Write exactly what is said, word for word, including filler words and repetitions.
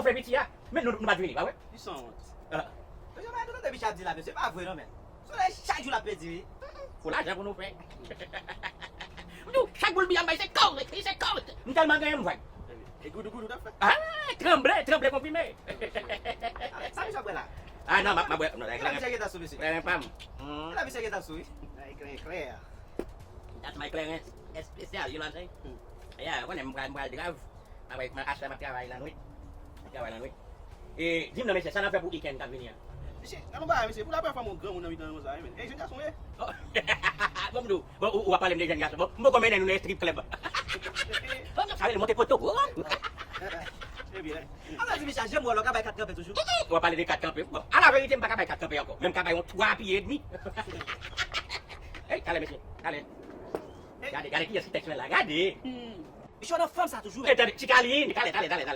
Fè piti a, men nou, nou pa t vini, pa vre? Li sanwont. Mesye, bagay nou tande Bicha ap di la, mesye, pa vre non, men. Solèy chak jou l ap pedi, wi. Pou lajan pou nou fè. M di w, chak boul biyè m bay, se kòrèk, se kòrèk. M tèlman genyen, m vag. E goudou goudou t ap fè. Ah, tranble, tranble konfime. Sa misye ap bwè la? Ah non, m ap bwè. Non, Kilè misye gen tan sou misye? Kleren pa m. Kilè misye gen tan sou, wi? Ay, kleren, kleren. Dat may kleren espesyal, you know what I'm saying? Yeah, konnen m pral, m pral grav. Apre, aswè m ap travay lannwit. M ap travay lannwit. E, di m non, mesye, sa n ap fè pou weekend k ap vini an? Mesye, gade yon bagay, mesye, pou la premyè fwa m wè yon granmoun nan mitan nou konsa, wi, men. E, jèn gason, wi. Bon, m di w, bon, ou, ou ap pale m de jèn gason. Bon, m poko mennen nou nan strip club. Bon, sa rele monte poto. Ebyen, ala di Bicha, jan m wè l, ou ka bay kat kanpe toujou. Ou ap pale de kat kanpe. Bon, alaverite, m pa ka bay kat kanpe ankò. Men m ka bay yon twa pye edmi. Hey, talè, mesye, talè. Gade, gade kiyès ki tèks mwen la, gade. Bicha nan fanm sa toujou. Hey, tande, Tikalin, talè, talè, talè, talè.